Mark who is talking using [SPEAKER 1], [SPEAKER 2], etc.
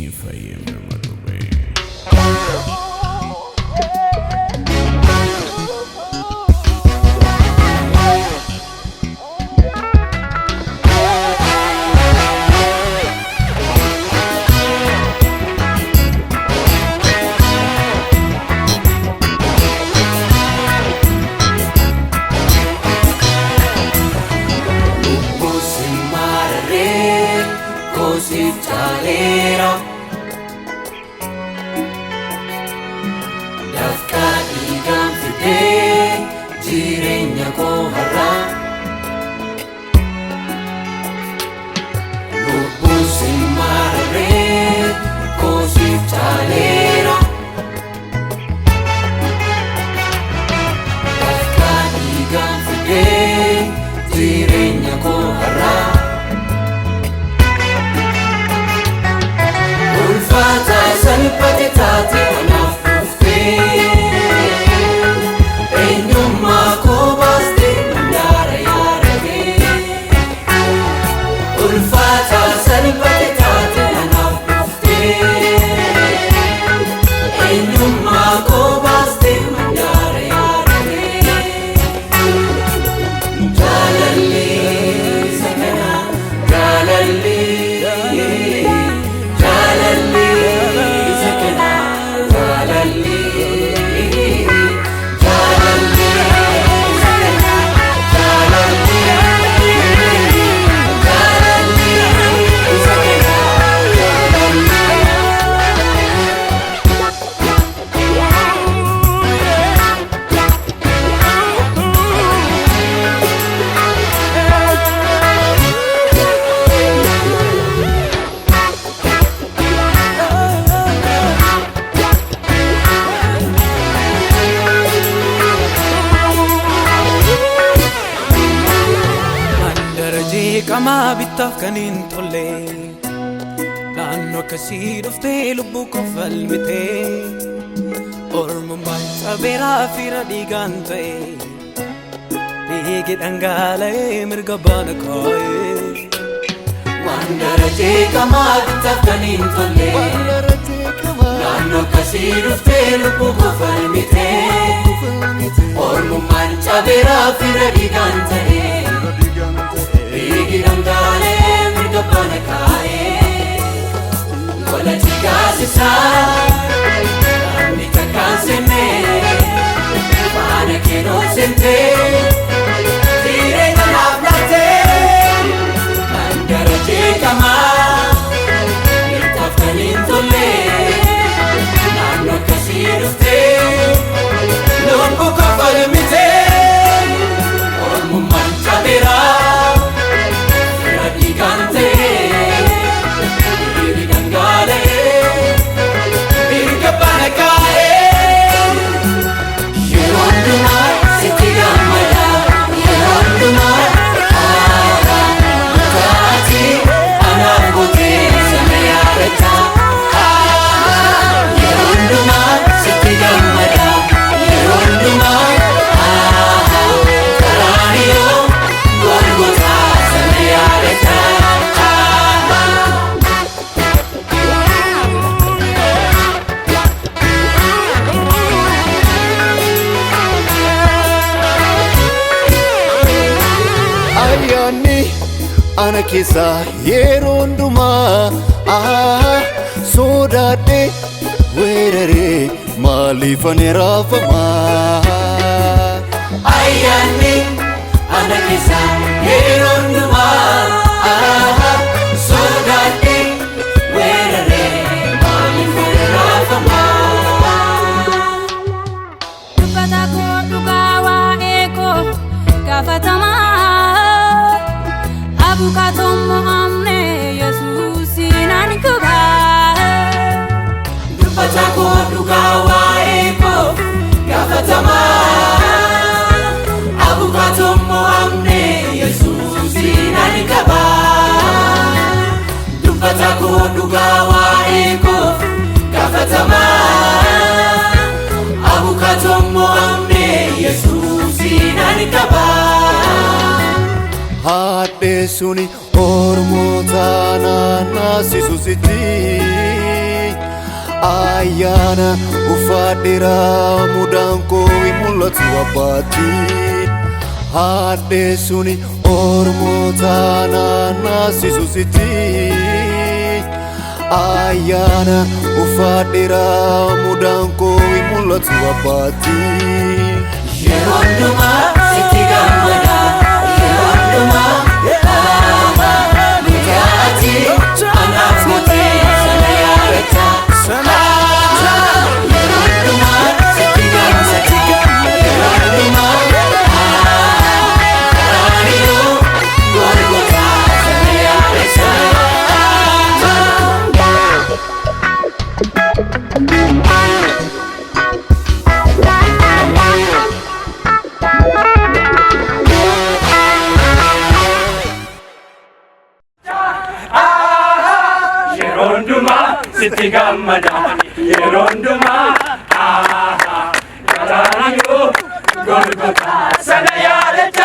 [SPEAKER 1] Siin fayyee birmadhu bee.
[SPEAKER 2] Lubbuun si mararee koosiif caaleera. Dafqaa dhiigaan fidee jireenya koo har'aa. Lubbuun si mararee koosiif caaleera. Dafqaa dhiigaan fidee jireenya koo har'aa. Ulfaataa salphate taate anaaf dhuftee, eenyummaa koo baastee mandaara yaadatee. Ulfaataa salphate taate anaaf dhuftee, eenyummaa koo baastee mandaara yaadatee. Jaalalli isa kana, jaalalli, jaalalli isa kana, jaalalli, jaalalli isa kana, jaalalli, jaalalli isa kana, jaalalli.
[SPEAKER 3] Mandara jeeqamaa bittaaf kan hin tolle, naannoo akkasii dhuftee lubbuu koo falmitee, ormummaan cabeeraa fira dhiigaan ta'e, dhiigi dhangala'ee mirga baana kaa'ee.
[SPEAKER 2] Mandara jeeqamaa bittaaf kan hin tolle, naannoo akkasii dhuftee lubbuu koo falmitee, ormummaan cabeeraa fira dhiigaan ta'e, dhiigi dhangala'ee mirga baana kaa'ee. Wala jigaasisaa namni takkaan seennee, faana keenoo seentee, jireenya naaf laattee. Mandara jeeqamaa bittaaf kan hin tolle, naannoo akkasii dhuftee lubbuu koo falmitee, ormummaan cabeeraa fira dhiigaan ta'e, dhiigi dhangala'ee mirga baana kaa'ee. Yeroo hundumaa sitti gammada, yeroo hundumaa taati anaaf gootee sana yaadata. Yeroo hundumaa sitti gammada, yeroo hundumaa karaaniyoo Golgotaa sana yaadata.
[SPEAKER 4] Ayyaanni ana keessa yeroo hundumaa, sodaadhe weeraree maaliif ani raafamaa?
[SPEAKER 2] Ayyaanni ana keessa yeroo hundumaa, sodaadhe weeraree maaliif ani raafamaa?
[SPEAKER 5] Dubbata koo dhugaa waa'ee koo gaafatamaa. Abukaatoon mo'amne Yesuusiin ani kubaa.
[SPEAKER 2] Dubbata koo dhugaa waa'ee koo gaafatamaa. Abukaatoon mo'amne Yesuusiin ani qabaa. Dubbata koo dhugaa waa'ee koo gaafatamaa. Abukaatoon mo'amne Yesuusiin ani qabaa.
[SPEAKER 4] Haadheessuun ormoota naannasisu sitti. Ayyaana uffadheera mudaan koo hin mul'atu abbaatti. Hadheessuun ormoota naannasisu sitti. Ayyaana uffadheera mudaan koo hin mul'atu abbaatti.
[SPEAKER 2] Yeroo hundumaa sitti gammada. Yeroo hundumaa guyyaa ati anaaf gootee sana yaadata. Yeroo hundumaa sitti gammada. Yeroo hundumaa karaaniyyuu Golgotaa sana yaadata.
[SPEAKER 6] Yeroo hundumaa sitti gammada. Yeroo hundumaa karaaniyyuu Golgotaa sana yaadata.